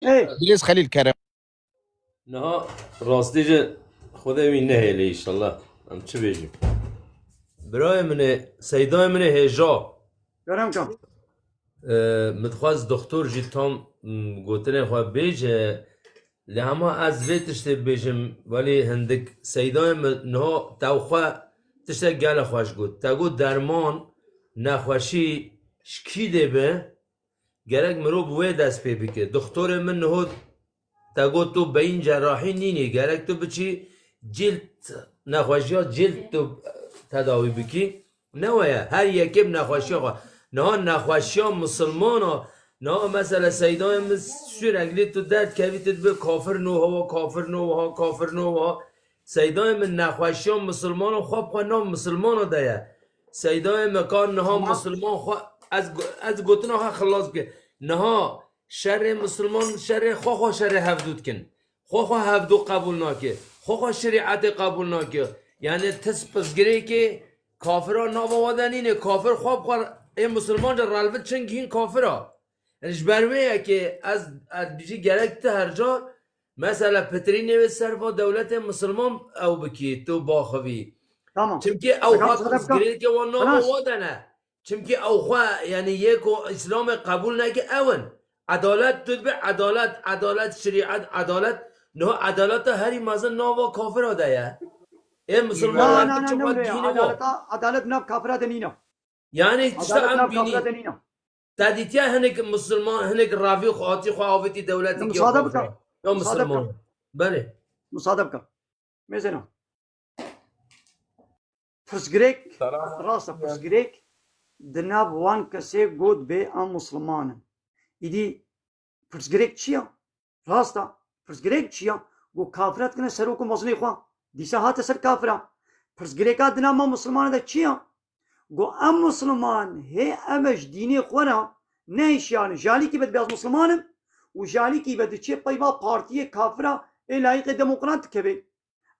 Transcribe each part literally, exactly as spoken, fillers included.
Ê, Birêz Xelîl Kerem. Niha rastî ji Xwedê wî nehêlê înşallah. Em çi bêjin? Birayê min ê, seydayê min ê hêja. Kerem kan. Ee, min dixwest doktor jî tam, m, gotinên xwe bêje. Lê hema ez vê tiştê bêjim, welî hindik seydayê min niha te xwe tiştek gelek xweş got. Te got derman, nexweşî ji kî dê be, gerek mirov bi wê dest pê bike. Doktorê min niho te got tu beyin cerrahî nînî, gerek tu biçî cilt, nexweşiya cilt tu tedawî bikî. Ne we ye, her yekê bi nexweşiya xwe. Niha nexweşiya misilmana, niha mesela seydayê min sürekli tu derdkevî tu dibê kafir no hawa, kafir no wiha, kafir no wiha. Seydayê min nexweşiya misilmana xwe bi xwe nav misilmana de ye. Seydayê min ka niha misilman xwe, ez, ez gotina xwe xilas bike. Niha şerê misilman şerê xwe xwe şerê hevdû dikin. Xwe xwe hevdû qebûl nake. Xwe xwe şerîetê qebûl nake. Yani tis pirsgirêkê kafira nava we de nîne. Kafir xwe bi xwe ê misilman de relvit çin gihîn kafira. Yani ji ber wê yekê ez, ez bijî gerek ti her car mesela pitirînê wê ser va dewletê misilman ew bikî, tu baxivî. Tamam. Çimkî ew Tamam, xwe sadaka. pirsgirêkê wan nava Xelas. Wa de ne. Çimkî ew xwe, yani yê ku Îslamê qebûl neke ew in. Edalet tu dibe edalet, edalet, şerîet, edalet. Niha edaleta herî mezin nava kafira de ye. Ê misilman Na, wan na, na, biçe ne xwe were ya. dînê wa. Adaleta, adalet nav kafira de nîna. Yani tişta Adalet em nav kafira bînî. de nîna. Te dîtiye hinek misilman, hinek ravî xwe hatî xwe avêtî dewletê Musade bike. Ya Musade bike. misilman. Belê. Musade bike. Mêzena. Pirsgirêk, Selam. Rast e, pirsgirêk di nav wan kesê got bê em Musliman in. Îdî pirsgirêk çi ya? Rast e, pirsgirêk çi ya? Got kafira dikine serok û mezinê xwe. Dîsa hate ser kafira. Pirsgirêka di nav me Musliman de çi ya? Got em Musliman hê em ji dînê xwe re nehişiyane. Jalîkî be dibê ez Musliman im û jalîkî be diçê peyva partiyê kafira ê layîqê demokrat dikeve.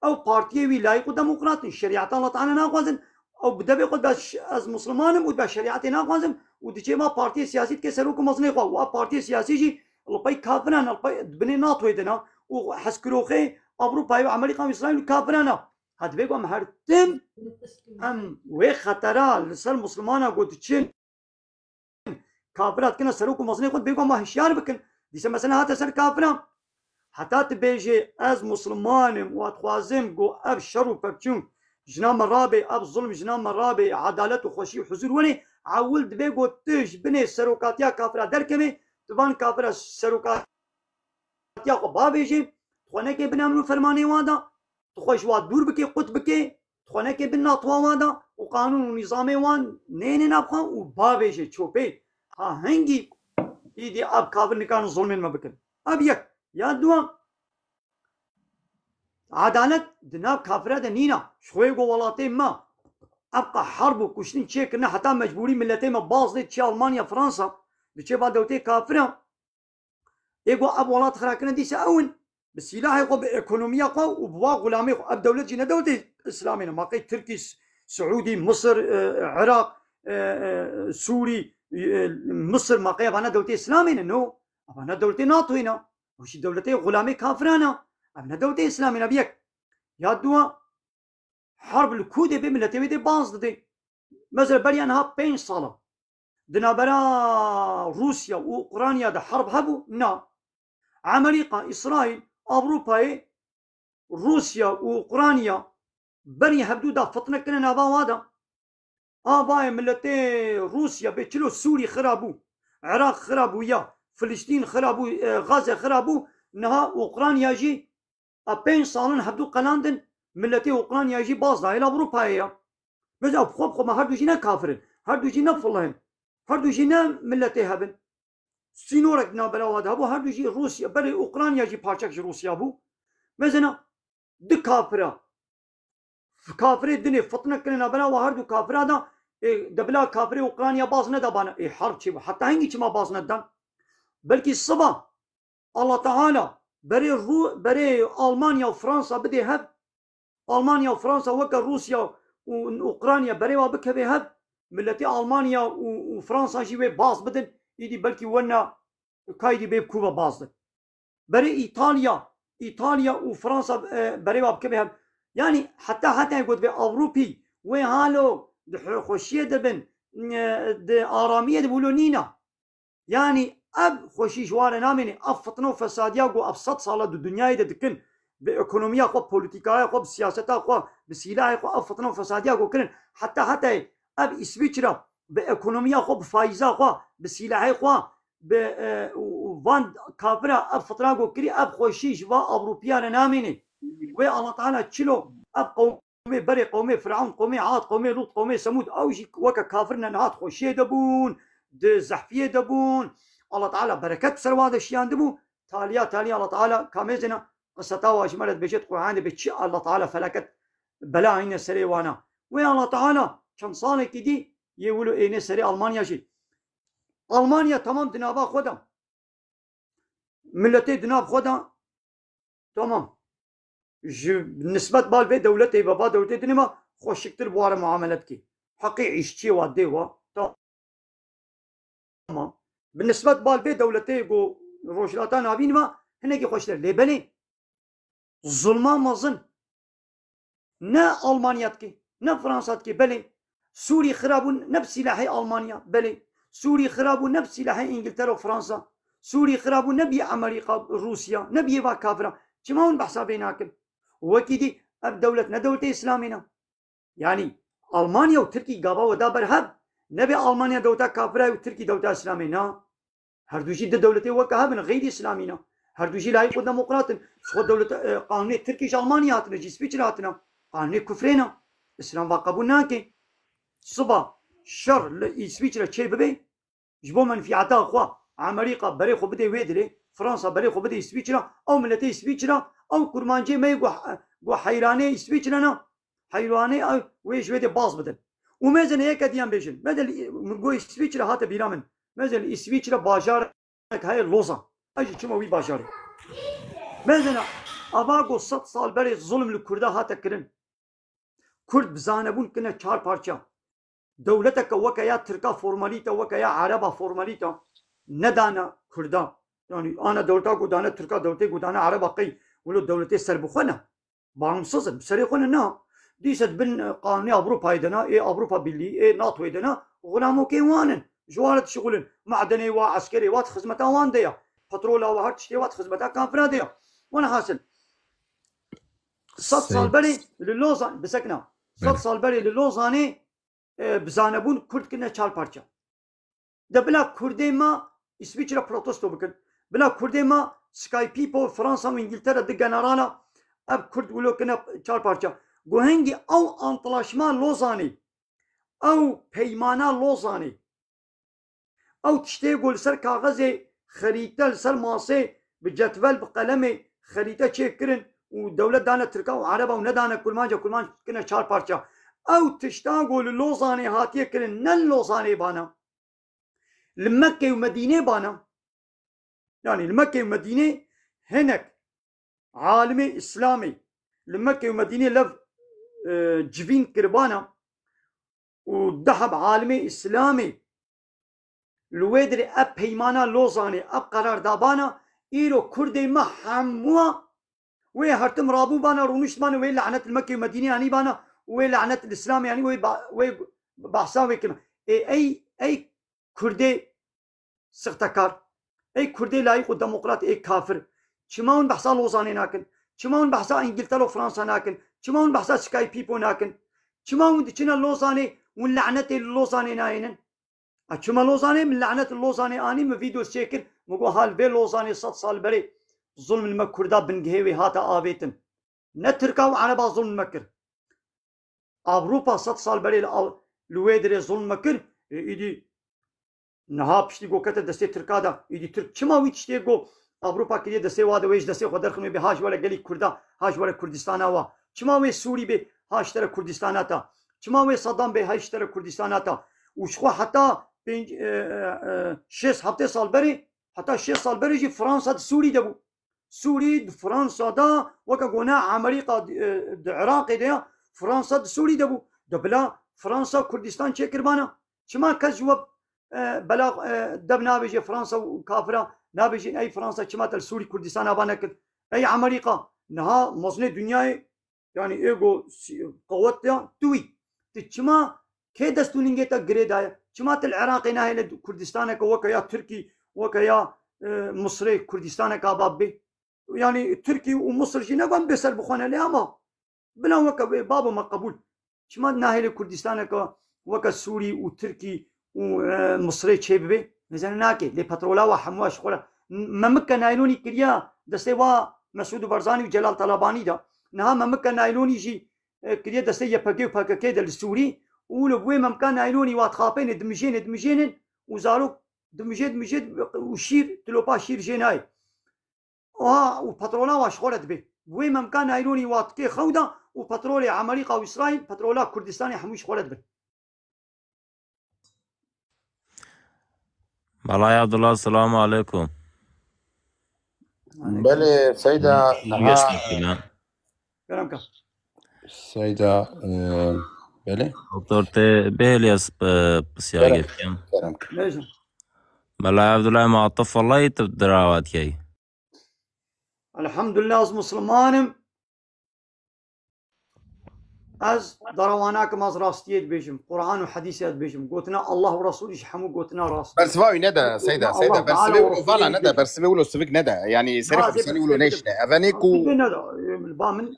Ew partiyê wî layîq û demokrat in. Şerîeta Allah Teala naxwazin. Ew bi devê xwe dibe ş-, ez Musliman im û dibe şerîetê naxwazim û diçê ma partiyê siyasî dike serok û mezinê xwe. Û ev partiyê siyasî jî li pey kafiran e, li pey binê NATOyê de ne û hezkiroxê Ewropayê û Amerîka û Îsraîl û kafiran e. Ha divê ku em her tim em wê xetera li ser Muslimana ku diçin kafira dikine serok û mezinê xwe, dibê ku em hişyar bikin. Dîse mesela hate ser kafira. Heta tu bêjê ez Musliman im û ez dixwazim ku ev şer û pevçûn jina me rabê, ev zulm jina me rabê, edalet û xweşî û huzur were, ewil dibê ku tu ji binê serokatiya kafira derkevê, tu van kafira serokatiya xwe bavêjê, tu xwe nekê bin emr û fermanê wan de, tu xwe ji wan dûr bikê, qut bikê, tu xwe nekê bin natwa wan de û qanûn û nîzamê wan neyêne nav xwe û bavêje çopê. Ha hingî îdî ev kafir nikarin zulmên me bikin. Ev yek. Ya duwa, edalet di nav kafira de nîna. Ji xwe go welatê me ev qe herb û kuştin çêkirine heta mecbûrî miletê me baz dê çi Almanya, Fransa, diçê ba dewtê kafira. Ê ku ev welat xirakirine dîsa ew in. Bi sîlahê xwe, bi ekonomiya xwe û bi wa xulamê xwe. Ev dewlet jî ne dewletê Îslamê ne. Ma qey Tirkî, Siûdî, Misir, e, Iraq, e, e, Sûrî, e, Misir, ma qey eva ne dewletê Îslamê ne? No. Eva ne dewletê NATOyê ne. Ew jî dewletê xulamê kafiran e. Ev ne dewletê Îslamê ne. Bi yek. Ya duwa, herb li ku dê bê, miletê wê dê baz didê. Mesela beriya niha pênc sala di navbera Rûsya û Ukrayna de herb hebû? Na. Amerîka, Îsraîl, Ewropayê, Rûsya û Ukrayna berî hevdû de fitne kirine nava wa de. Avayê miletê Rûsya bê çilo Sûrî xira bû, Iraq xira bû ya, Filistîn xira bû, e, Gaze xira bû, niha Ukrayna jî a pênc salin hevdû qelandin, miletê Ukrayna jî baz dayê li Ewropayê ya. Mesela xwe bi xwe me her du jî ne kafir in, her du jî ne filih in, her du jî ne miletê hev in. Sînorek di navbera wa de hebû, her du jî Rûsya, berê Ukrayna jî parçek ji Rûsya bû. Mesela di kafira, kafirê dinê fitne kirine navbera wa her du kafira de, ê, de bila kafirê Ukrayna baz neda bana. Ê, herb çê bû. Heta hingî çima baz nedan? Belkî siba Allah Teala berê Rû-, berê Almanya û Fransa bidê hev, Almanya û Fransa weke Rûsya û Ukrayna berê wa bikeve hev, miletê Almanya û, û Fransa jî wê baz bidin, îdî belkî wena kaydî bê bi ku ve baz din. Berê Îtalya, Îtalya û Fransa, e, berê wa bikeve hev. Yanî heta heta got vê Ewropî wê halo di xweşiyê de bin, e, di aramiyê de wilo nîna. Yanî ev xweşî ji wan re namêne, ev fitne û fesadiya ku ev sed sala di dinyayê de dikin, bi ekonomiya xwe, polîtîkaya xwe, bi siyaseta xwe, bi sîlahê xwe, ev fitne û fesadiya ku kirin, heta heta ev Îsvîçra bi ekonomiya xwe, bi faîza xwe, bi sîlahê xwe, bi, e, û, û van kafira ev fitna ku kirî, ev xweşî ji va Ewropiya re namêne. Wê Allah Teala çilo ev qewm qewmê berê, qewmê Firavun, qewmê Ad, qewmê Lût, qewmê Semûd, ew jî weke kafir ne niha di xweşiyê de bûn, di zehfiyê de bûn. Allah Teala bereket ser wa de şiyandibû. Taliya, taliya Allah Teala kamêzêna qiseta wa ji me re dibêje, di Qur'anê de bê çi Allah Teala felaket bela hîne serê wana. Wê Allah Teala çend salekî dî yê wilo ênê serê Almanya jî. Almanya temam di nava xwe de. Miletê di nav xwe de, tamam. Ji nisbet bal vê dewletê ve, va dewletê dinê me xweşiktir bi wa re muamele dikî. Heqê îşçiyê wa dê wa. Tamam. Bi nisbet bal vê dewletê ku Rojhilata Navîn ve hinekî xweştir. Lê belê zulma mezin ne Almanya dike, ne Fransa dike, belê. Sûrî xirabûn ne bi sîlahê Almanya, belê. Sûrî xirabûn ne bi sîlahê Îngiltere û Fransa. Sûrî xirabûn ne bi Amerîka, Rûsya, ne bi va kafira. Çima hûn behsa vê nakin? Wekî dî ev dewlet ne dewletê Îslamê ne. Yanî Almanya û Tirkî gava we da ber hev. Nebe Almanya dewleta kafira ye û Tirkî dewleta Îslamê ne. Her du jî di dewletê weke hev in, xeyrî Îslamî ne. Her du jî layîq û demokrat in. Ji xwe dewleta, e, qanûnê Tirkî ji Almanya hatine, ji Îsvîçre hatine. Qanûnê kufrê ne. Îslam va qebûl nake. Siba şer li Îsvîçre çê bibe, ji bo menfîeta xwe Amerîka berê xwe bidê wê dilê, Fransa berê xwe bidê Îsvîçre, ew miletê Îsvîçre, ew kurmancê me yê ku, ku heyranê Îsvîçre ne, heyranê ew wê ji wê dê baz bidin. Û mêzin yeke diyan bêjin. Mêzin li, min got Îsvîçre hate bîra min. Mêzin li Îsvîçre bajarek heye Lozan. Ez jî çima wî bajarê. Mêzin ava ku sed sal berê zulm li Kurda hate kirin. Kurd bi zanebûn kine çar parça. Dewleteke weke ya Tirka formalîte, weke ya Ereba formalîte nedane Kurda. Yanî ana dewleta ku dane Tirka, dewletê ku dane Ereba qey wilo dewletê serbixwe ne. Bağımsız in, bi serê xwe ne na. Dîse di bin, e, qanûnê Ewropayê de ne, ê Ewropa Birlî, ê NATOyê de ne, xulamokê wan in. Ji wan re dişixulin. Madenê wa, eskerê wa di xizmeta wan de ya. Petrola wa, her tiştê wa di xizmeta kafira de ya. Welhasil. Sed sal Seyîd. Berê li Lozan, bisekna. Sed Belê. Sal berê li Lozanê, e, bi zanebûn Kurd kirine çar parça. De bila Kurdê me Îsvîçre protesto bikin. Bila Kurdê me Skype po Fransa û Îngiltere di generala ev Kurd wilo kirine çar parça. Go hingî ew antlaşma Lozanê, ew peymana Lozanê, ew tiştê ku li ser kaxezê xerîte, li ser masê bi cetvel, bi qelemê xerîte çêkirin û dewlet dane Tirka û Ereba û nedane Kurmanca, Kurmanc kirine çar parça. Ew tişta ku li Lozanê hatiye kirin, ne li Lozanê bana. Li Mekke û Medînê bana. Yanî li Mekke û Medînê hinek alimê Îslamê li Mekke û Medînê lev, e, civîn kiribana û deheb alimê Îslamê li wê dirê ev peymana Lozanê, ev qerardabana îro Kurdê me hemû wê hertim rabûbana, rûniştbana, wê lanet li Mekke û Medînê anîbana, wê lanet li Îslamê anî, wê ba-, wê bahsa wê kirine. Ê, ey, ey Kurdê sixtekar, ey Kurdê layîq û demokrat, ê kafir, çima hûn behsa Lozanê nakin? Çima hûn behsa Îngiltere û Fransa nakin? Çima hûn behsa Skype po nakin? Çima hûn diçine Lozanê, hûn lanetê li Lozanê nayênin? A çima Lozanê? Min lanet Lozanê anî, min vîdeos çêkir, min got, hal vê Lozanê sed sal berê zulm li me Kurda bingehê wê hate avêtin. Ne Tirka û Ereba zulm li me kir. Ewropa sed sal berê li, li wê dirê zulm li me kir. Ê, îdî niha piştî got kete destê Tirka de. Îdî Tirk çima wî tiştê got Ewropa kiriye destê wa de, wê ji destê xwe derxin, wê bê ha ji were gelî Kurda, ha ji were Kurdistana wa. Çima wê Sûrî bê ha ji te re Kurdistana ta? Çima wê Saddam bê ha ji te re Kurdistana ta? Û ji xwe heta pênc, e, e, e, şêst heftê sal berê, heta şêst sal berê jî Fransa di Sûrî de bû. Sûrî di Fransa de weke gona Amerîka di, e, di Iraqê de ya, Fransa di Sûrî de bû. De bila Fransa Kurdistan çêkiribana. Çima kes ji we e, bela, e, dev nabêje Fransa û kafira, nabêjin ey Fransa çima te li Sûrî Kurdistan ava nekir? Ey Amerîka, niha mezinê dinyayê, yanî êgo si-, qewet ya tu wî. Tu çima kê dest û ningê te girê daye? Çima tu li Iraqê nahêle Kurdistaneke weke ya Tirkî, weke ya, e, Misrê Kurdistaneke ava bibê? Yanî Tirkî û Misir jî ne van bê ser bixwe ne lê ama bila weke wê babo me qebûl. Çima nahêlê Kurdistaneke weke Sûrî û Tirkî û, e, Misirê çêbibe? Mêze nake. Lê petrola wa hemû ji xwe re. Memike naylonî kiriya destê wa Mesûd Barzanî û Celal Talabanî de. Niha memike naylonî jî, e, kiriye destê Y P G û P K K de li Sûrî û li bi wê memika naylonî wa dixapêne, dimijêne, dimijênin û zarok dimijê, dimijê û şîr, tilopa şîr jê nayê. Oha û petrola wa ji xwe re dibe. Bi wê memka naylonî wa dikê xew de û petrolê Amerîka û Îsraîl, petrola Kurdistanê hemû ji xwe re dibin. Malay Abdullah, selamu aleykum. Belê Seyda, niha Kerem ka. Seyda, e, belê. Doktor, te bihêliye sp-, pisiyagê bikim. Kerem ka. Bêjin. Malay Abdullah, ma tu felay tu dirawatiyey. Elhamdulillah, ez Musliman im. Ez darawa nakim, ez rastiyê dibêjim. Quran û hedîsê dibêjim. Gotina Allah û Resûlî ji hemû gotina rast. Bersiva wî nede, Seyda, Seyda, bersivê wilo vana nede, bersivê wilo sivik nede. Yanî serê xwe serî wilo nêşine. Evenê ku ba min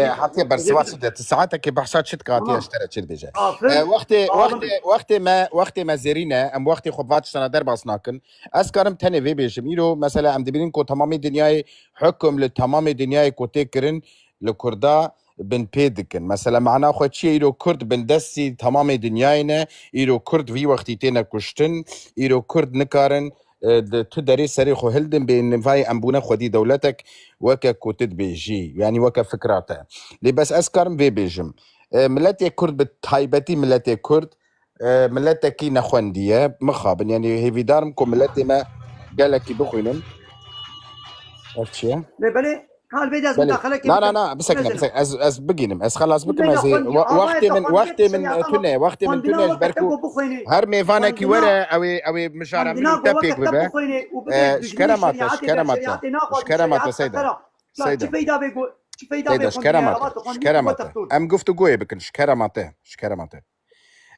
hatiye bersiva çi de. Ti saetekê behsa çi dike hatiye ji te re çi dibêje. E, wextê, wextê, wextê me, wextê me zêrî ne, em wextê xwe va tiştana derbas nakin. Ez karim tenê vê bêjim. Îro mesela em dibînin ku temamê dinyayê, hukum li temamê dinyayê ku tê kirin li Kurda bin pê dikin. Mesela mana xwe çi ye? Îro Kurd bin destî temamê dinyayê ne. Îro Kurd vî wextî têne kuştin. Îro Kurd nikarin, e, di tu derê serê xwe hildin bê nivayê em bûne xwedî dewletek weke ku tu dibêjî. Yanî weke fikra te. Lê bes ez karim vê bêjim. E, miletê Kurd, bi taybetî miletê Kurd, e, miletekî nexwendiye. Mixabin, yanî hêvîdar im ku miletê me gelekî bixwînin. Ev çi ye? Lê belê, kal bê de ez Belê. mudaxalekê Na, na, bikim. na, bisekine, Mesela. bisek-, ez, ez bigînim, ez xelas Çi bikim, bê ez ê, nexwendî? wa-, Ava wextê ye min, nexwendî, wextê min, şerîeta e, tune, wextê min xwendina tune, ji ber wextê ku ku bixwînî. her mêvanekî Xwendina were, ew ê, ew ê mijara min Xwendina û te ku pêk wextê bibe. bixwînî û E, bibê ji dijminê kerema te, ji şerîatê de, kerema te. şerîatê naxwazim, Ji kerema te, şerîatê Seyda. xetera. Ya Seyda. çi feyda bê go-, çi feyda Seyda, bê ji xwendina kerema te, eraba tu ji xwendî kerema bû te. teftor. Em guftûgoyê bikin, ji kerema te, ji kerema te.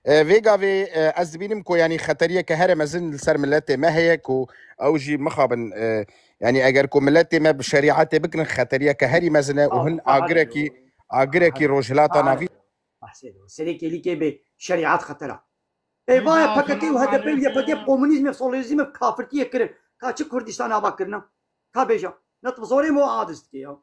E, vê gavê, e, ez dibînim ku, yanî, xeteriyeke here mezin li ser miletê me heye ku ew jî mixabin, e, yanî, eger ku miletê me bi şerîetê bikin, xeteriyeke herî mezin e û Aa, hin xwe hale agirekî, diyor. agirekî Hale. Rojhilata Hale. Navî. Bahsediyor. Serê kêlîkê bê şerîet xetera. Ê, vaya P K K û H D P û Y P G komunîzmê, sosyalîzmê kafirtiyê kirin. Ka çi Kurdistan ava kirina? Ka bêja. Net bi zorê mo adis dike ya.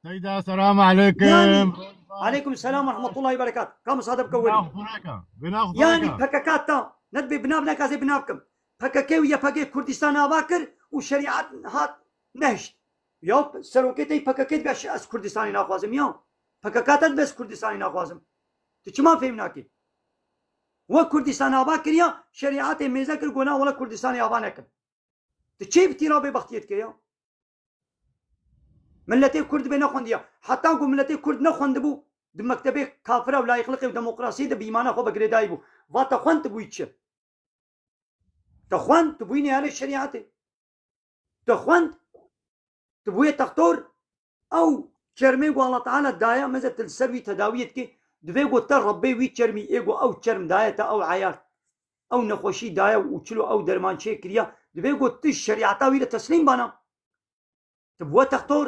Seyda, selamu aleykum. Yani, aleykum selam ve rahmetullahi ve berekat. Ka misade bike weri. Bina xwe bike. Bina xwe Yani bike. P K K ta, ne dibê bina bine, ka ez ê bina bikim. P K K û Y P G Kurdistan ava kir û şerîet hat nehişt. Ya serokê te yî P K K dibe, ez Kurdistanê naxwazim ya. P K K te dibe, ez Kurdistanê naxwazim. Tu çima fêm nakî? We Kurdistan ava kiriya, şerîetê mêze kir, gona wela Kurdistanê ava nekin. Tu çê bi tîra bêbextiyê dike ya? Miletê Kurd bê nexwendiya. Heta ku miletê Kurd nexwendibû, di mektebê kafira û layîqliqê û demokrasiyê de bi îmana xwe bi girêdayî bû. Va te xwend, tu bûyî çi? Te xwend, tu bûyî nêalê şerîetê. Te xwend, tu bûye textor, ew çermê ku Allah Teala daye, meze tu li ser wî tedawiyê dikê, divê ku te Rebbê wî çermî, ê ku ew çerm daye te, ew eyar, ew nexweşî daye û çilo ew derman çêkiriya, divê ku tu şerîeta wî re teslîm bana. Tu bûye textor,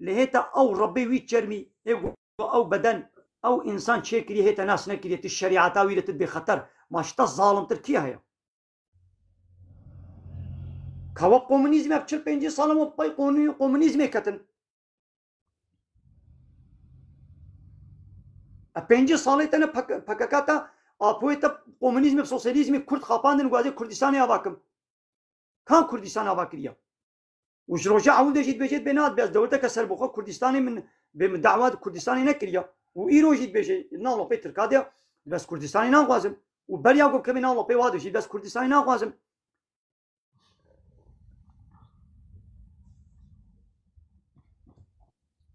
lê hê te ew Rebbê wî çermî, ê ku ew beden, ew însan çêkiriye, hê te nas nekiriye, tu şerîeta wî re tu dibê xeter. Ma ji te zalimtir kî heye? Ka wek komunîzm, ev çil pêncî sal e me pey konu-, komunîzmê ketin. E, pêncî salê te ne P K K, P K K te, Apoyê te komunîzmê, sosyalîzmê Kurd xapandin, gazê Kurdistanê ava kim. Ka Kurdistan ava kiriya? Û ji roja ewil de jî dibêje, dibê na, dibê ez dewleteke serbixwe Kurdistanê min, bê min dawa di Kurdistanê nekiriya. Û îro jî dibêje, na lopê Tirka de, dibê ez Kurdistanê naxwazim. Û beriya ku kevê na lopê wa de jî, dibê ez Kurdistanê naxwazim.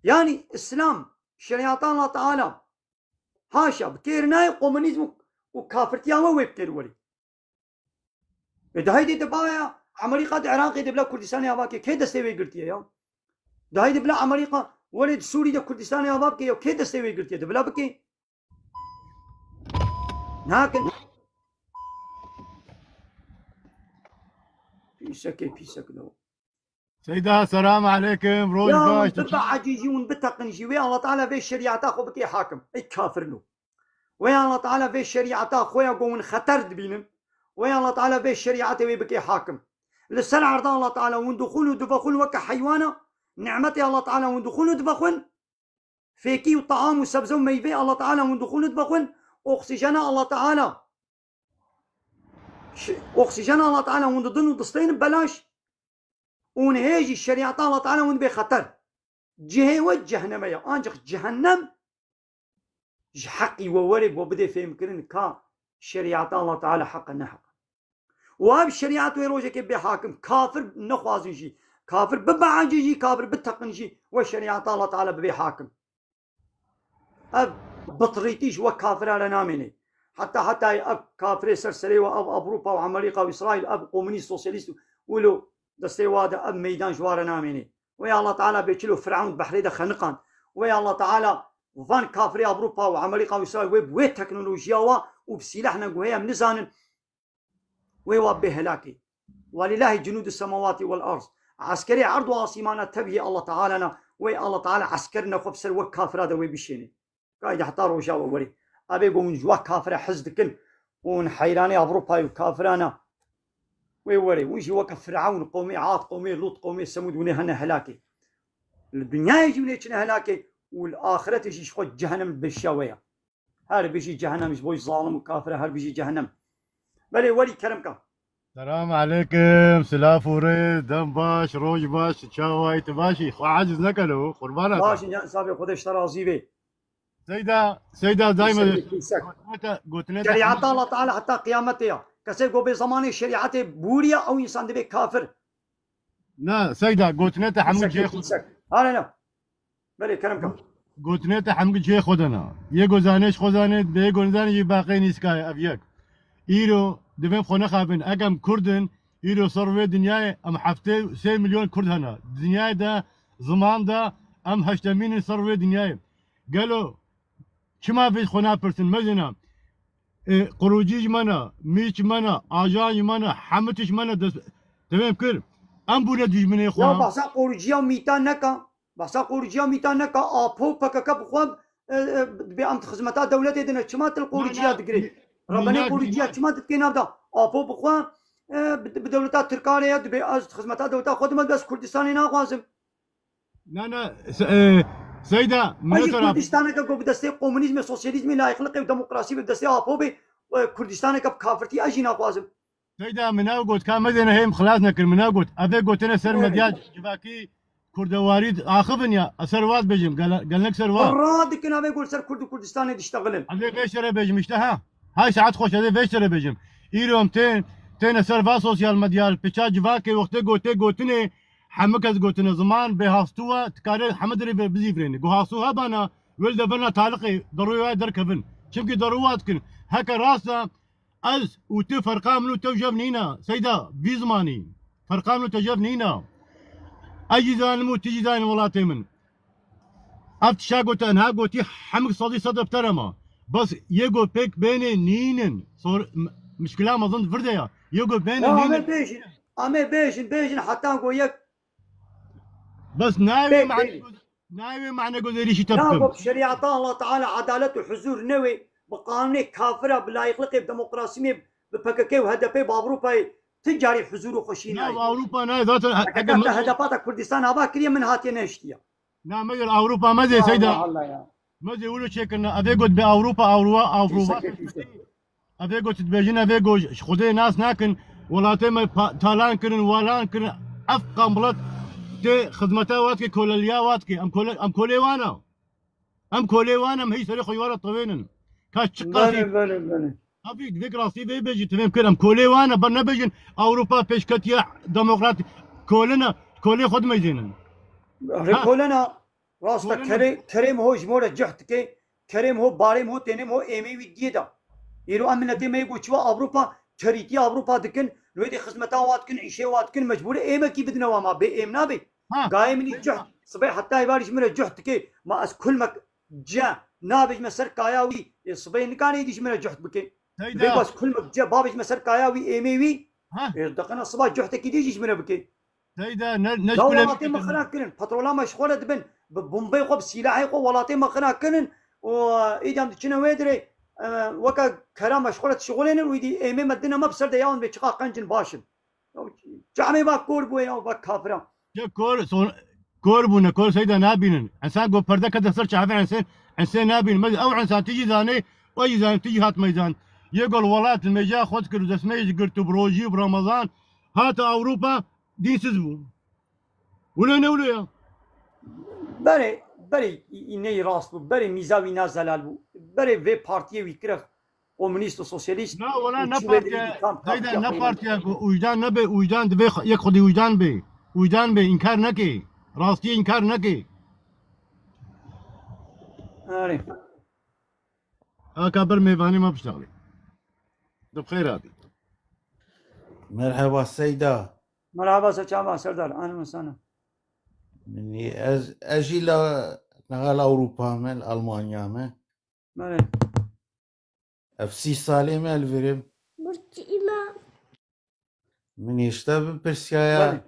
Yani, Îslam, şerîeta Allah Teala, haşa, bi kêr nayê komunîzm û, û kafirtiya we wê bi kêr werî. E, di heydê de baya Amerîka di Iraqê de bila Kurdistanê ava ke, kê destê wê girtiye ya? Di heydê bila Amerîka were di Sûrî de Kurdistanê ava bike ya, kê destê wê girtiye? De bila bike. Nakin. Pîsekê pîsek de. Seyda, selam aleyküm, roj Ya baş. Bibe ecîzî hûn biteqin jî, wê Allah Teala vê şerîeta xwe bike hakim. Ey kafirno. Wê Allah Teala vê şerîeta xwe ya ku hûn xeter dibînin. Wê Allah Teala vê şerîetê wê bike hakim. Li ser erda Allah Teala hûn dixwin û divexwin weke heywana. Nimetê Allah Teala hûn dixwin û divexwin. Fêkî û team û sebze û meyvê Allah Teala hûn dixwin û divexwin. Oksîjena Allah Teala. Ş-, oksîjena Allah Teala hûn didin û distênin belaş. Hûn hê jî şerîeta Allah Teala hûn dibê xeter. Cihê we cehenneme ye. Ancaq cehennem ji heqî we were bo bidê fêmkirin ka şerîeta Allah Teala heq e, ne heq e. Û ev şerîet wê rojekê bê hakim. Kafir nexwazin jî. Kafir bibe ecî jî, kafir biteqin jî. We şerîeta Allah Teala bibê hakim. Ev bitrîtî ji we kafira re namêne. Heta heta ev kafirê ser serê we, ev Ewropa û Amerîka û Îsraîl, ev komunîst, sosyalîst û wilo destê wa de ev meydan ji wa re namêne. Wê Allah Teala bê çilo Firewn behrê de xeniqand. Wê Allah Teala van kafirê Ewropa û Amerîka û Îsraîl wê bi wê teknolojiya wa û bi sîlehna ku heye em nizanin, wê wa bê helakê. Welîlahî cunûdus semawatî wel ard. Eskerê erd û asîmana tevî Allah Teala na, wê Allah Teala eskerina xwe bi ser wek kafira de wê bişêne. Kayde heta roja we werê. Ebê ku hûn ji wa kafira hez dikin û hûn heyranê Ewropayê û kafirana wê werê. Hûn jî weke Firewn, qewmê Ad, qewmê Lût, qewmê Semûd, hûn ê hene helakê. Li dinyayê jî hûn ê çine helakê û li axiretê jî ji xwe cehennem li beşiya we ya. Her bijî cehennem ji bo zalim û kafir e, her bijî cehennem. Belê welî kerem ka. Selam aleyküm, silav û rê, dem baş, roj baş, çawayî, tu başî? Xwe aciz nekelo, qurbana te. Baş in, ya insafê Xwedê ji te razî bê. Seyda, Seyda, dayme Pîsek, pîsek. Gotinê te, gotinê te Şerîeta hemû Allah Teala heta qiyametê ya. Kesê ku bê zemanê şerîetê bûriya, ew însan dibê kafir. Na, Seyda, gotinê te hemû Pîsek, cihê xwe. Pîsek. Hale ne. Belê, kerem ka. Gotinê te hemû cihê xwe de na. Yê ku zanê ji xwe zanê, dê yê ku nizanê jî baqê nîskayê, ev yek. Îro divê xwe nexabin. Eke em Kurd in, îro ser vê dinyayê em heftê sê milyon Kurd hene. Dinyayê de, ziman de em heştemîn in ser vê dinyayê. Gelo çima vê xwe napirsin? Mezina, e, qurûcî ji me ne, mît ji me ne, ajan ji me ne, hemû tişt ji me ne, dest, divê em kir. Em bûne dijminê xwe. Ya behsa qurûciya û mîta neka. Behsa qurûciya mîta neka, Apo P K K bi xwe, e, e, dibê em di xizmeta dewletê de ne. Çima tu li qurûciya digirê? Rebenê qurûciya çima tu dikê nav de? Apo bi xwe, e, bi, bi dewleta Tirkan re ye, dibê ez di xizmeta dewleta xwe de me, ez Kurdistanê naxwazim. Na, na, se-, e, Seyda, Ay, Kurdistaneke ku bi destê komunîzmê, sosyalîzmê, layîqliqê û demokrasî bi destê Apo bê, e, Kurdistaneke bi kafirtî ez jî naxwazim. Seyda, min ew got, ka me dêne hêm xilas nekir, min ew got. Ev ê gotine ser medya civakî kurdewarî axivin ya, ez ser va dibêjim, gel-, gelnek ser va. Ra dikin, ev ê got ser Kurd û Kurdistanê diştexilin. Ez ê vê şerê bêjim işte ha. Hay saet xweş, ez ê vê şerê bêjim. Îro em tên, têne ser va sosyal medya, piça civakê wextê gotê gotinê, hemû kes gotine ziman, bê hastû e, dikare hemû dirê ve bizîvirêne. Ku hastû hebana, wê li deverna taliqê, derûyê wê derkevin. Çimkî derû wa dikin. Heke rast e, Ez û tu, ferqa min û te û jev nîna, Seyda, vî zimanî. Ferqa min û te jev nîna. Ez jî zanim û tu jî zanî welatê min. Ev tişa gote, niha gotî hemik sedî sed epter e ma. Bes yê got pêk bênê nînin. Sor-, m-, mişkila mezin di vir de ya. Yê got bênê Ya, nînin. Em ê bêjin, em ê bêjin, bêjin heta ku yek Bes nayê wê Pêk mane bêjin. Nayê wê mane gozêrîşî te Ya bikim. Bab, şerîeta Allah Teala edalet û huzûr newê, bi qanûnê kafira, bi layîqliqê, bi demokrasîmê, bi P K K û H D P, bi Ewropayê ti carî huzûr û xweşî Ya nayê. Ewropa nayê, zaten he-, P K K heke te mezin H D P te Kurdistan ava kiriye, min hatiye nehiştiye. Na, mezin Ewropa mezin Ya Seyda. Allah Allah ya. Mezin wilo çêkirine, evê got bi Ewropa, Ewropa, Ewropa. Pîsekê pîsek. Evê got dibêjin, evê got ji Xwedê nas nakin, welatê me pa-, talan kirin, walan kirin, ev qambilet tê xizmeta wa dike, koleliya wa dike. Em kole-, em kolê wan e. Em kolê wan e, em hî serê xwe ji wan re tevênin. Ka çi qasî Belê, belê, belê. Evî, divê rastî vê bêjî, divê em kir, em kolê wan e, ber nebêjin, Ewropa pêşketiya demokrat, kolin e, kolê xwe dimeyzênin. Erê Ha? kolena, Rast e, Kolena. kerê-, kerêm ho ji mo re cih dike, kerêm ho, barêm ho, tênêm ho, êmê wî diyê de. Îro em miletê me yê ku çiwa Ewropa, terîtiya Ewropa dikin, Nû êdî xizmeta wa dikin, îşê wa dikin, mecbûr ê êmekî bidine wa, ma bê êm nabe. Ha. Gayê min î cuht, sibê heta êvarî ji min re cuht dike, ma ez kulmek ce nabêjime ser kaya wî, ê sibê nikane êdî ji min re cuht bike. Seyda. Vê ku ez kulmek ce babêjime ser kaya wî, êmê wî, Ha. ê deqena siba cuhtekî dî jî ji min re bike. Seyda, ne, ne Ya şkule welatê me xira kirin. Petrola me ji xwe re dibin. Bi bombeyê xwe, bi sîlahê xwe welatê me xira kirin. Û, e, îdî em diçine wê dirê, e, weke kera me ji xwe re dişixulênin û îdî êmê me dine me bi ser de ya hûn bê çiqa qenc in baş in. Ya, çamê va kor bûye ya, va kafira. Ya kor, son, kor bûne, kor Seyda nabînin. Ensan go perde kete ser çavê ensan, ensan nabînin. Mez ew ensan tijî zanê, o jî zanê tijî hat meydan. Yê gol welat, meja xwe dikir, destmeyê jî girt û bi rojî û bi Ramazan, hat Ewropa, dînsiz bû. Wilo ne wilo ya. Berê, berê, î-, î neyî rast bû. Berê mîza wî na zelal bû. Berê vê partiyê wî kire komunîst û sosyalîst. Na, wela û ne çû vê dirê partiya, îmkan Seyda, partiya ne xwe partiya ku ûjdan nebe, ûjdan divê x-, yek xwedî ûjdan be. Ûjdan be, înkar neke. Rastiyê înkar neke. Erê. Aka ber mêvanê me biştaxlê. Di xêr hatî. Merheba Seyda. Merhaba, se çava Serdar, anima sana. Min ê ez, ez jî la, nexal Ewropa me, li Almanya me. Belê. Ev sî salê me li vir im. Burçî me. Min hêşta bipirsiyaya. Belê.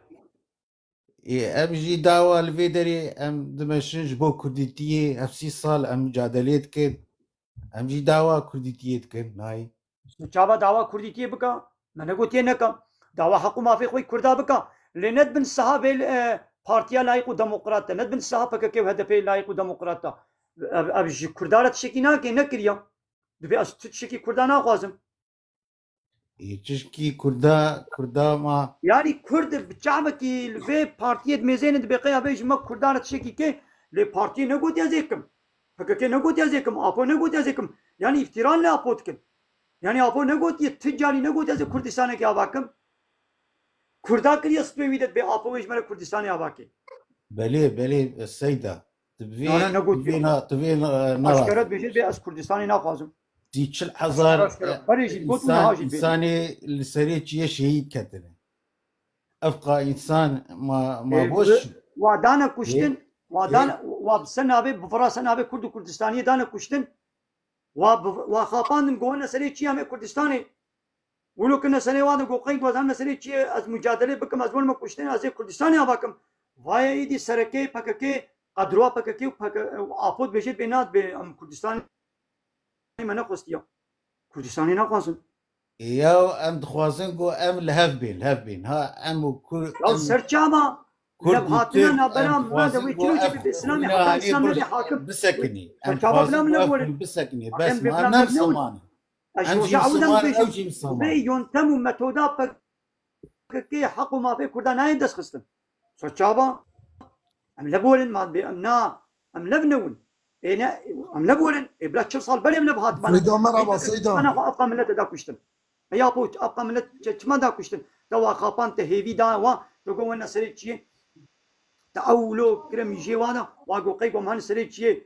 Ê, em jî dawa li vê derê em dimeşin ji bo kurdîtiyê, ev sî sal em micadelê dikin. Em jî dawa kurdîtiyê dikin, nayê. Tu çava dawa kurdîtiyê bika? Me negotiye neka. Dawa heq û mafê xwe yê kurda bika. Lê ne dibin siha vê, e, partiya layîq û demokrat de. Ne dibin siha P K K û H D P layîq û demokrat de. Ev, ev ji kurda re tiştekî nake, nekiriya. Divê ez tu tiştekî kurda naxwazim. Ê, çişkî kurda, kurda ma. Yanî kurd bi çavekî li vê partiyê dimêzêne dibê qeya bê ji me kurdan re tiştekî ke, lê partiyê negotiya zêkim. P K K negotiya zêkim, Apo negotiya zêkim. Yanî îftîran li Apo dikin. Yanî Apo negotiye, tu carî negotiya zê Kurdistanekê ava kim. Kurda kiriye spê wî de dibê Apo wê ji me re Kurdistanê ava ke. Belê, belê, Seyda. Tu vê, Na, na, tu negotiye. vê na, tu vê na, na Aşkere dibêje bê ez Kurdistanê naxwazim. Tî çil hezar, Aşkere. Berê jî got, însan, niha jî bê. Însanê li serê çiyê şehîd ketine. Evqa însan ma, ma Ê, boş. Wa dane kuştin, Ê, wa dane, ê. Wa bi se navê, bi vira se navê Kurd û Kurdistaniyê dane kuştin. Wa bi, wa xapandin, go ne serê çiyê em ê Kurdistanê. Wilo kirine serê wan de, go qey, go ez em ne serê çiyê, ez mucadelê bikim, ez werime kuştin, ez ê Kurdistanê ava kim. Vaye îdî serekê P K K, qedrowa P K K û P K K û Apo dibêje bê na dibê em Kurdistanê me nexwestiya. Kurdistanê naxwazin. Ya em dixwazin ku em li hev bên, li hev bên. Ha, em û Kur-, Ya em serçava, Kurd û levhatina Tirk, navbera em me de dixwazin wê ku çilo ev çi bibê Silamê, heta Îslam nebê hakim. bisekinî. Em Serçava dixwazin bila ku min ev negorin. bisekinî. Bes Hakem ma bê bila em ne min negorin. Misilman in. Ez Em jî roja ew dem Misilman in, bêjim. ew jî Misilman in. Vê yontem û metoda P K K heq û mafê Kurda nayên dest xistin. Serçava, em lev werin, ma bê em na, em lev newin. Ê ne, em lev werin, ê bila çil sal berê em lev hat bana. Seyda, merhaba, Ê, Seyda. Bana xwe evqa millet da kuştin. Ê ya poç, evqa millet çi-, çima da kuştin? Te wa xapan, te hêvî da wa, te go wena serê çiyê. Te ew lo kire mîjê wa da, wa go qey go man serê çiyê.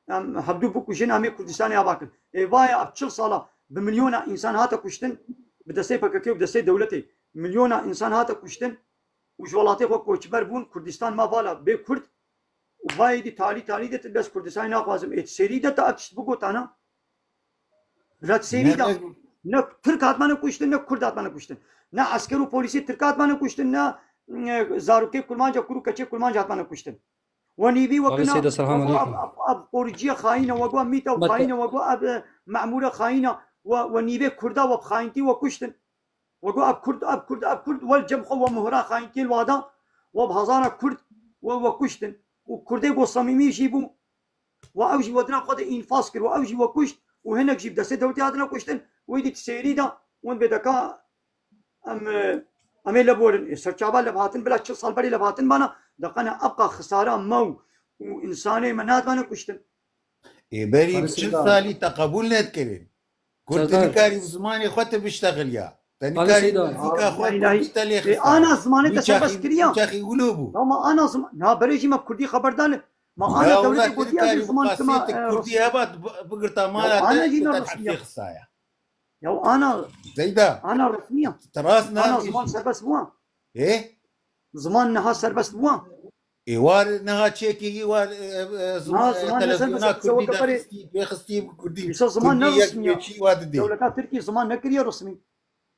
Em hevdû bikujin, em ê Kurdistanê ava kin. Ê vaye ev çil sala bi milyona însan hate kuştin, bi destê P K K û bi destê dewletê. Milyona însan hate kuştin û ji welatê xwe koçber bûn, Kurdistan ma vala bê Kurd. Û vaye dî talî talî de tu bes Kurdistanê naxwazim. Ê tu serî de tu ev tişt bigotana. Bila tu serî de. Ne, ne. Ne Tirk hatmane kuştin, ne Kurd hatmane kuştin. Ne esker û polîsê Tirk hatmane kuştin, ne, ne zarokê kurmanca, kur û keçê kurmanca hatmane kuştin. We nîvî we Alê kina, Seyda, selamun we got, aleykum. Ev, ev, ev qoriciye xayîne, we got mîta û Mete- xayîne, we got ev, e, memûre xayîne, we, we nîvê Kurda we bi xayîntî we kuştin. We got ev Kurd, ev Kurd, ev Kurd, we li cem xwe we muhra xayîntiyê li wa da, we bi hezara Kurd we, we kuştin. Û Kurdê go samîmî jî bû. We ew jî we dina xwe de înfaz kir, we ew jî we kuşt û hinek jî bi destê dewletê hatine kuştin. Wê dî di sêrî de hûn bê deka Em, e, em ê lev werin. Ê, serçava lev hatin, bila çil sal berê lev hatin bana, deqene ebqa xisara me û, û însanê me nehatibane kuştin. Ê, berî Barê çil Seyda. Salî te qebûl nedikirin. Ku tu Serdar. Nikarî bi zimanê xwe tu biştexiliya. Te Barê nikarî Seyda. Muzîka xwe Aa, kurdî te lê Ê, xistana. Ana zimanê te serbest kiriya. Çaxî wilo bû. Ama ana zim-, na berê jî me kurdî xeber dane. Ma ana Ya dewletê wela gotiya tu nikarî ziman bi tima, qasê tu e, kurdî Rus-, heba tu bi-, bigirta Ya mala ana te, jî tu me te Rus-, hepsê ya. Xistaya. Ya ana, Seyda, ana resmiya. Te rast ana nabî. Ziman serbest bû. Ê? Ziman niha serbest bû. Ê war niha çêkî war, e, e, ziman, niha e, serbest televizyona bû, kurdî de xistî, pê xistî kurdî. Îsa ziman ne resmiya. Kurdî yek çî wa didê. Dewleta Tirkî ziman nekiriye resmî.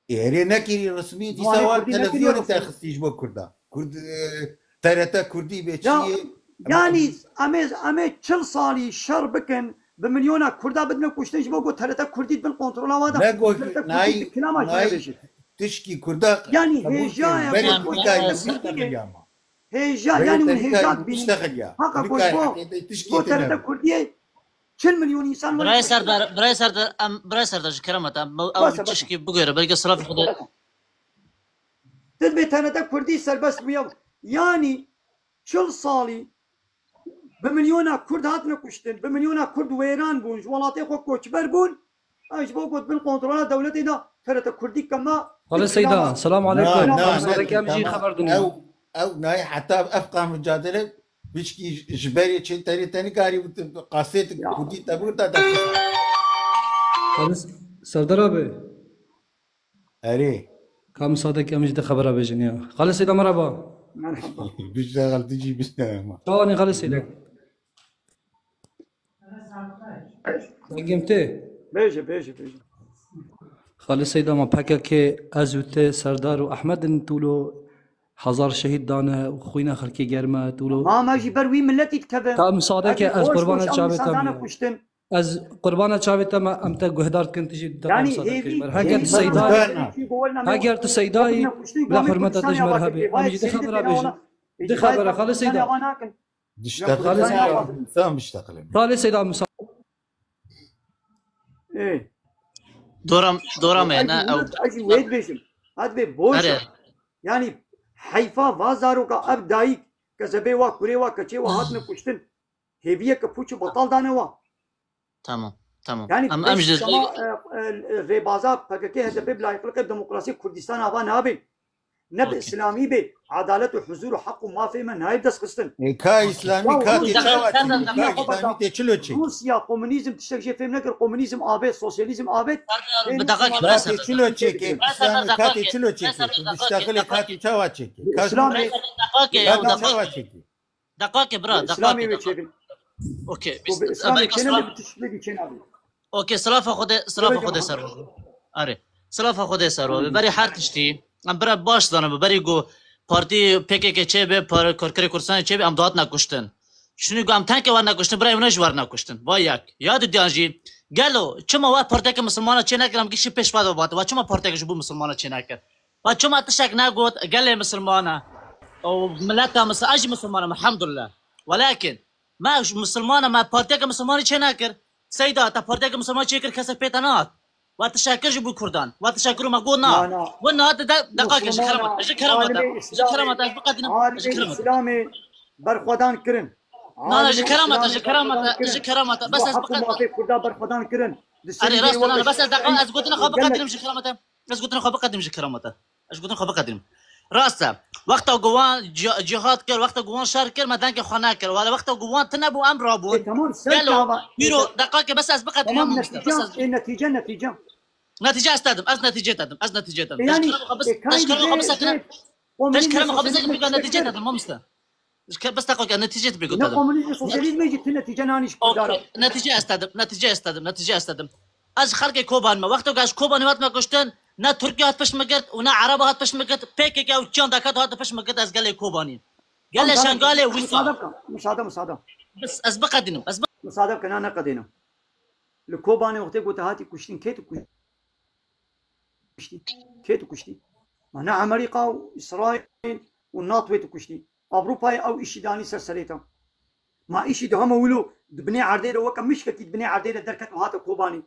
Ê, erê nekirî resmî, dîsa wa televizyonê te xistî ji bo kurda. Kurd, e, T R T kurdî bê çi yê? Yanî em ê, em ê çil salî şer bikin, bi milyona kurda bidine kuştin ji bo ku T R T kurdî di bin kontrola wa de. Ne got, T R T kurdî nayî, bi kilama jî nayî nebêjin. Tişkî kurda. Yanî hêja ye, berê Tirkayê mistexiliya ma. Hêja, yanî hûn hêja dibînin. Haka ku ji bo, ji bo T R T kurdiyê çil milyon însan were. Birayê Serdar, birayê Serdar, em, birayê Serdar ji kerema te, em, ew tişkî bigore, belkî silav xwe de. Ti dibê T R T kurdî serbest bûye. Yanî çil salî bi milyona kurd hatine kuştin, bi milyona kurd wêran bûn, ji welatê xwe koçber bûn. Ew ji bo ku di bin kontrola dewletê de T R T kurdî kema. Xalê Seyda, selam aleykum. Na, na, ne, sadeke em jî xeber dinin. Ew, ew nayê heta ev qan mücadele pişkî ji berê çê terê te nikarî bi qasê kurdî te burada de. Xalê Serdar abi. Erê. Ka misadeke em jî de xebera bêjin ya. Xalê Seyda merhaba. Merhaba. Bişte xaltî jî bişte ma. Çawa ne Xalê Seyda? Dengê min tê? Bêje, bêje, bêje. Xalê Seyda ma P K K, ez û te, Serdar û Ehmed in tûlo hezar şehîd dane û xwîna xelkê germe tûlo. Ma me jî ber wî miletî dikeve. Ta misadeke ez qurbana çavê te me. Ez qurbana çavê te me, em te guhdar dikin, tu jî te qamsa te kir. Heger tu Seydayî, heger tu Seydayî, bila hurmeta te ji me re hebê. Em jî di xebera bêjin. Di xebera, Xalê Seyda. Dişteqilin. Xalê Seyda. Sen dişteqilin. Xalê Seyda Musa. Ê. Dora, dora me, ne, ew. Ez jî wê dibêjim. Hadi be boş. Yanî heyfa va zaroka ev dayik, kezebê wa, kurê wa, keçê wa hatine kuştin. Hêviyeke pûç û betal dane wa. Tamam, tamam. Yanî em, em ji sema, e, e, rêbaza P K K, H D P bi layıklıkê demokrasiyê Kurdistan ava nabin. Ne bi Îslamî bê, adalet û huzur û heq û mafê me nayê dest xistin. E, ka Îslamî, ka tê çawa çêkir? Ka Îslamî tê çilo çêkir? Rûsya, komunîzm tiştek jê fêm nekir, komunîzm avêt, sosyalîzm avêt. Bi deqakê, ka tê çilo çêkir? Îslamî ka tê çilo çêkir? Tu diştexilê ka tê çawa çêkir? Ka tê çawa çêkir? Deqakê, bira, deqakê, deqakê. Okey, bi Îslamê çêne, bi tiştekî çêne. Okey, silafa Xwedê, silafa Xwedê ser we. Erê. Silafa Xwedê ser we. Berî her tiştî, em bira baş zane bi, berî ku partî P K K çê be, par-, Karkerê Kurdistanê çê be, em dihatine kuştin. Şunî ku em tenke werine kuştin, bira ew ne jî werine kuştin. Va yek. Ya dudiyan jî, gelo, çima we partiyeke misilmana çê nekir, em gişî pêş ve de bate. We çima partiyeke ji bo misilmana çê nekir? We çima tiştek negot, gelê misilman e. Û mileta misil-, ez jî misilman im, elhamdulillah. Welakin, me ji misilman e, me partiyeke misilmanî çê nekir. Seyda, te partiyeke misilmanî çê kir, kesek pê te nehat. We tiştek kir ji bo Kurdan. We tiştek kir û me got na. Na, na. We niha de, de, deqakê ji kerema te, ji kerema te, ji kerema te, ez biqedînim, ji kerema te. Alimê Îslamê berxwedan kirin. Na, na, ji kerema te, ji kerema te, ji kerema te. Bes ez biqedînim. Mafê Kurda berxwedan kirin. Erê, rast e, na, na, bes ez deqa, ez gotina xwe biqedînim ji kerema te. Ez gotina xwe biqedînim ji kerema te. Ez gotina xwe biqedînim. Rast e. Wexta ku wan ci-, cihad kir, wexta ku wan şer kir, me dengê xwe nekir. Wele wexta ku wan tine bû, em rabûn. E, tamam, sen gelo, çawa, pîro, e, deqakê, bes ez biqedînim, tamam, mamoste, bes ez, e, netîce, netîce. Netîce ez te dim, ez netîcê te dim, ez netîcê te dim. E, yanî, te ji kerema xwe bise-, e, te ji kerema xwe bisekine, te ji kerema xwe bisekine, netîcê te dim, mamoste. Ji ke-, bes te xwe ke, netîcê tu bê Ne guta de. Komunîzm, sosyalîzmê jî tu netîce nanî ji Kurdan re. Okey, netîcê ez te dim, netîcê ez te dim, netîcê ez te dim. Ez ji xelkê Kobanî me. Wexto ku ez ji Kobanî hatime kuştin, ne Tirkiye hat pişt min girt û ne Ereba hat pişt min girt. P K K û çiyan deket hat pişt min girt, ez gelê Kobanî. Gelê Şengalê wisa. Tamam, tamam. Müsaade, müsaade, müsaade. Bes ez biqedînim, ez bi- Müsaade bike, na neqedînim. Li Kobanê wextê ku te hatî kuştin, kê tu kuştî? Kê tu kuştî? Ma ne Amerîka û Îsraîl û NATOyê tu kuştî? Ewropayê ew îşî danî ser serê te. Ma îşî di hema wilo di binê erdê de weke mişkekî di binê erdê de derket û hate Kobanê.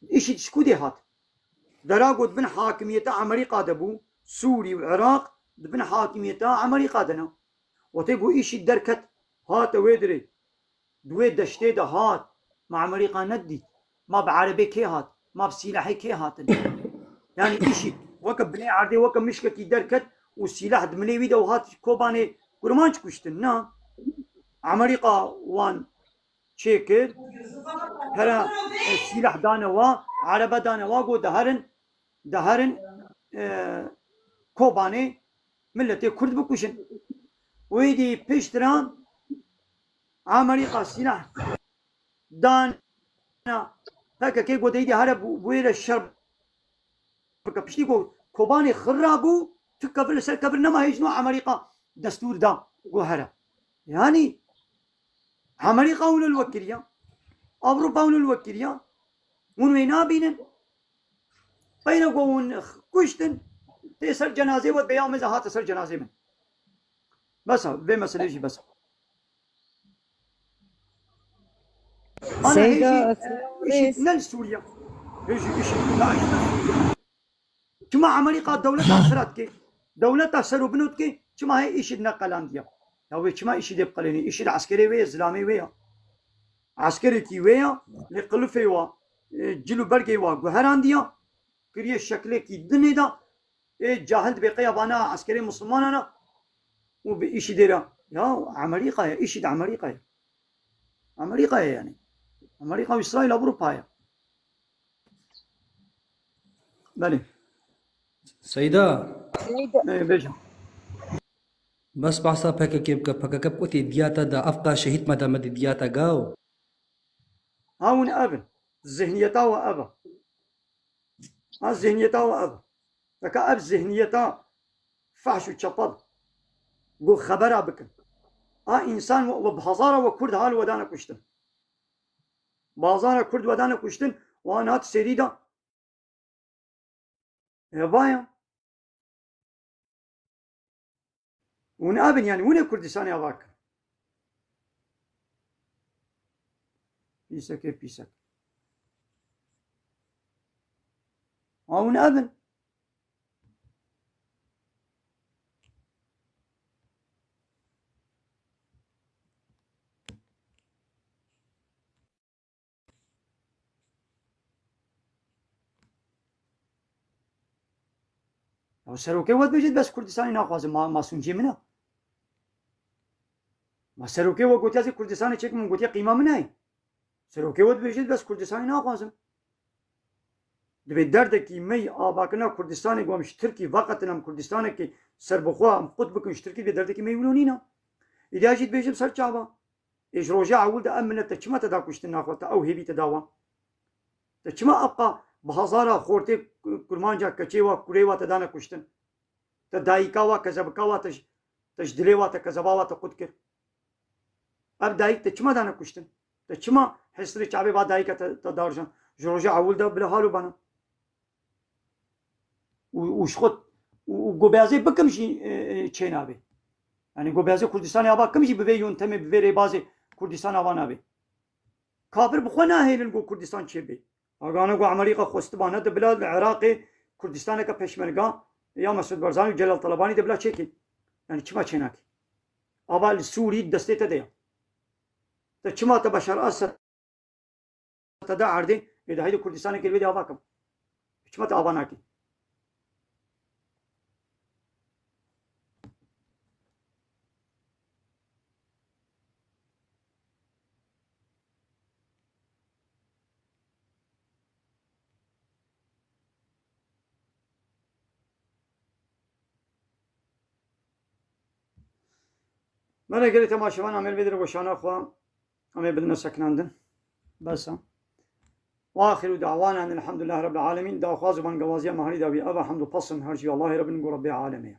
Îşî ji ku dê hat? Dera ku di bin hakimiyeta Amerîka de bû, Sûrî û Iraq di bin hakimiyeta Amerîka de ne. Wextê ku îşî derket hate wê dirê. Di wê deştê de hat, ma Amerîka nedît. Ma bi erebê kê hat? Ma bi sîlahê kê hatin? Yanî îşî weke binê erdê, weke mişkekî derket û sîlah di milê wî de û hat Kobanê Kurmanc kuştin. Na. Amerîka wan çêkir, pere, e, sîlah dane wa, erebe dane wa, got diherin, diherin, e, Kobanê milletê Kurd bikuşin. Wê dî piştran Amerîka sîlah dana P K K, got êdî here bû, bûyê re şer bike. Piştî ku Kobanê xira bû, tu kevir li ser kevir nema, hêj no Amerîka destûr da ku here. Yanî Amerîka hûn li we kiriya, Ewropa hûn li we kiriya, hûn wê nabînin. Peyna ku hûn kuştin, tê ser cenazê we, bêya min hate ser cenazê min. Bes e, vê meselê jî bes e. Ana Seyda, hêjî, selamun êşîd aleyküm. Ne li Sûriye. Hêjî êşîd, DAIŞ ne Sûriye. Çima Amerîka dewleta xira dike? Dewleta serobino dike, çima hê êşîd neqelandiya? Ya wê çima êşîdê biqelenî? ÎŞÎD eskerê wê ye, zilamê wê ye. Eskerekî wê ye, lê qilifê wa, e, cil û bergê wa guherandiya, kiriye şeklekî dinê de, ê cahil dibê qeya vana eskerê misilmanan e û bi êşîdê re. Ya Amerîka ye, êşîd Amerîka ye. Amerîka ye yani. Amerîka û Îsraîl Ewropa ye. Belê. Seyda. Seyda. Ê, bêje. Bes behsa P K K bike, P K K bi qutê diya te de, ev qa şehîd me de, me dî diya te gaw. Ha hûn ev in. Zihniyeta we ev e. Ha zihniyeta we ev e. Deka ev zihniyeta fehş û çepel ku xebera bikin. Ha însan we, we bi hezara we Kurd hal we dane kuştin. Bi hezara Kurd we dane kuştin, wan hat serî de Eva ya. Hûn abin yani, hûn ê Kurdistanê ava kin. Pîsekê pîsek. Ha hûn abin. Ya serokê we dibêjit bes Kurdistanê naxwazim, ma, ma sûncê min e. Ma serokê we gotiya zî Kurdistanê çêkin, min gotiye qîma min e. Serokê we dibêjit bes Kurdistanê naxwazim. Dibê derdekî me yî avakirina Kurdistanê, ku em ji Tirkî veqetin, em Kurdistanekî serbixwe em qut bikin ji Tirkî, dibê derdekî me yî wilo nîne. Îdiya jî dibêjim ser çava. Ê ji roja ewil de ev milet te çima te da kuştin naxwe, te ew hêvî te da wan? Te çima ev qa bi hezara xortê kurmanca, keçê wa, kurê wa te dane kuştin? Te dayika wa, kezebika wa, te ji, te ji dilê wa, te kezeba wa te qut kir. Ev dayik te çima dane kuştin? Te çima hesirê çavê va dayika te, te darjan? Ji roja ewil de bila halo bana. Û, û ji xwe, û, û gobeyazê bikim jî, e, e, çênabe. Yani gobeyazê Kurdistanê ava kim jî bi vê yontemê, bi vê rêbazê Kurdistan ava nabe. Kafir bi xwe nahêlin ku Kurdistan çêbe. Agana ku Amerîka xwestiba ne, te bila li Iraqê Kurdistaneke peşmerga ya Mesûd Barzanî û Celal Talebanî te bila çêkê. Yani çima çênakê? Ava li Sûrî destê te de ya. Te çima te Beşar Esed te da erdê, ê de heyde Kurdistanê kir vê de ava kim. Çima te ava nakî? Belê gelê temaşevan, em ê li vê derê weşana xwe, em ê bidine sekinandin. Bes e. Wa axiru da'wana enil hamdulillah rabbil alemin. Daxwaz û bangewaziya me herî dawî ev e, hemd û pesn her jî Allahê Rabbin ku Rabbê alemê ye.